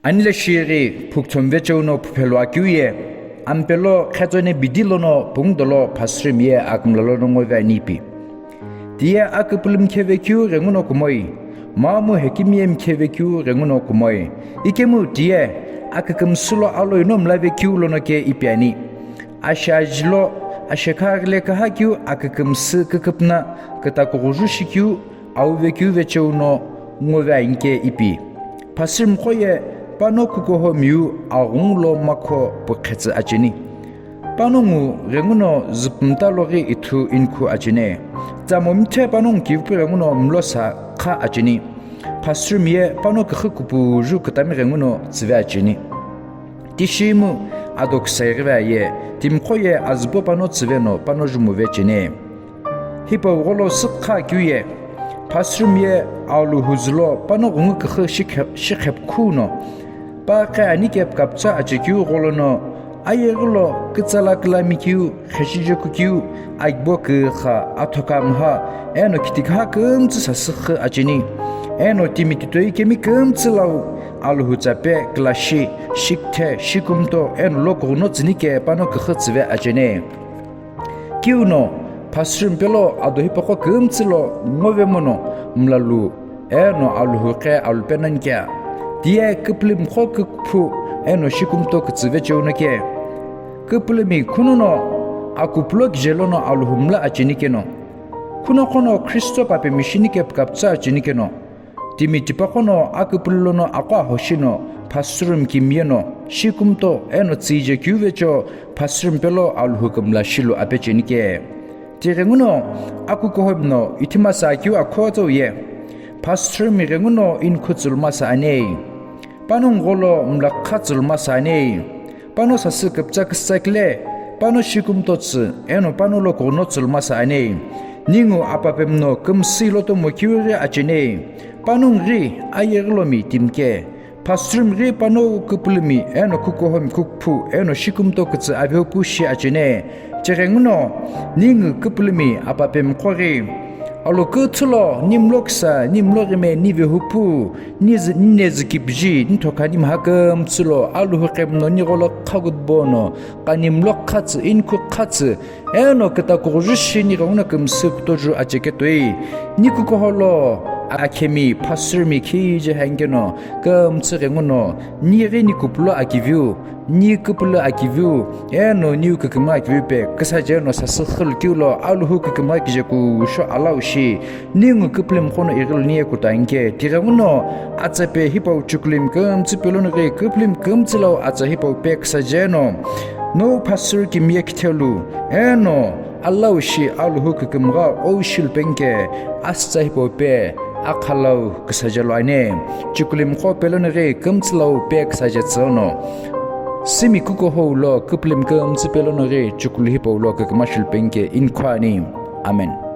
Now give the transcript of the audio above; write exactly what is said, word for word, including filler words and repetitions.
Ani leshighi phukutho mvecheu no phuphelo akeu ye, ampelo khetsone bidi lono pungu dolo phasüri miye akümla lono ngove ani ipi. Tiye aküpülü mkhevekeu ghenguno kumoi, mamu hekimiye mkhevekeu ghenguno kumoi, ikemu tiye akükümsü lo aloi no mlavekeu lono ke ipi ani. Ashe ajilo, ashe khaghile kahakeu akükümsü küküpüna kütakughuju shikeu, auvekeu vecheu no ngove anike ipi. Phasüri mqo ye pano kukohomiu aghungu lo makho pukhetsü acheni. Panongu ghenguno züpümta loghi ithu inikhu acheni. Tsamo mithe panongu kivipu ghenguno mlosa kha acheni. Phasüri miye pano küxü kupuju kütami ghenguno tsüve acheni. Tishimu ado küsaighive aye, timqo ye azübo pano tsüve no pano jumuve cheni. Hipau gholo süpkha keu ye, phasüri miye Alhou zülo pano ghungu küxü shikhe-, shikhepkhu no, pa qe ani kepkapütsa achekeu gholo no, ayeghilo kütsala külamikeu, kheshijekukeu, agibo küxa, athoka mha, eno kitikha kümtsü sasüxü acheni. Eno timi titoi kemi kümtsü lau, Alhou tsape, külashi, shikthe, shikumto, eno lokughuno tsünike pano küxü tsüve acheni. Kiu no, phasüri mpelo ado hipaqo kümtsü lo ngove mono mlalu, eno Alhou qe alupe nani kea. Tiye küpülü mqo kükphu, eno shikumto kütsüve cheu no ke. Küpülümi khunono akupulo kije lono Alhou mla acheni keno. Khunoqono Khristo pape mishini kepkapütsa acheni keno. Timi tipaqo no aküpülü lono aqo ahoshi no, phasüri mkimiye no, shikumto, eno tsüije keu vecho, phasüri mpelo Alhou kümla shilu apecheni ke. Tighenguno, akukohomi no, ithimasa keu akho tsau ye. Phasüri mi ghenguno inikhu tsülumasa anei. Panongu gholo mlakha tsülumasa anei. Pano sasü küpütsa küsakile, pano shikumto tsü, eno pano lokughuno tsülumasa anei. Ningu apapemno kümsü loto mokeu ghi acheni. Panongu ghi ayeghilomi timke. Phasüri mi ghi pano küpülümi, eno kukohomi kükphu, eno shikumto kütsü avehu pu shi acheni. Tighenguno, ningu küpülümi apapemqo ghi. Alo küthülo, ni mloksa, ni mloghime, ni vehupu, ni zi-, ni nezükipüji, ni thokha ni mha kümtsülo, Alhou qemno ni gholo khagut bono, kani mlokhatsü, inikhu khatsü, eno kütakughuju shi ni ghenguno kümsü kutoju acheketoi, ni kukoholo, akhemi, phasüri mi khije hangeno, kümtsü ghenguno, ni ghi ni kupulo akiviu, ni küpülü akiviu, eno niu kükümgha akiviu pe, küsaje no sasü xülkeu lo Alhou kükümgha kije kusho alau shi, ningu küpülü mqo no ighilu niye kuta anike, tighenguno, atsa pe hipau chukulu mi kümtsü pelono ghi küpülü mi kümtsü lau atsa hipau pe küsaje no, no phasüri kimiye kithelu, eno, alau shi Alhou kükümgha ou shilu penike, asütsa hipau pe, akhalau küsaje lo ani. Chukulu mqo pelono ghi kümtsü lau pe küsaje tsüno. Simi kukohou lo küpülü mi kümtsü pelono ghi chukulu hipau lo kükümgha shilu penike inikhu ani. Amen.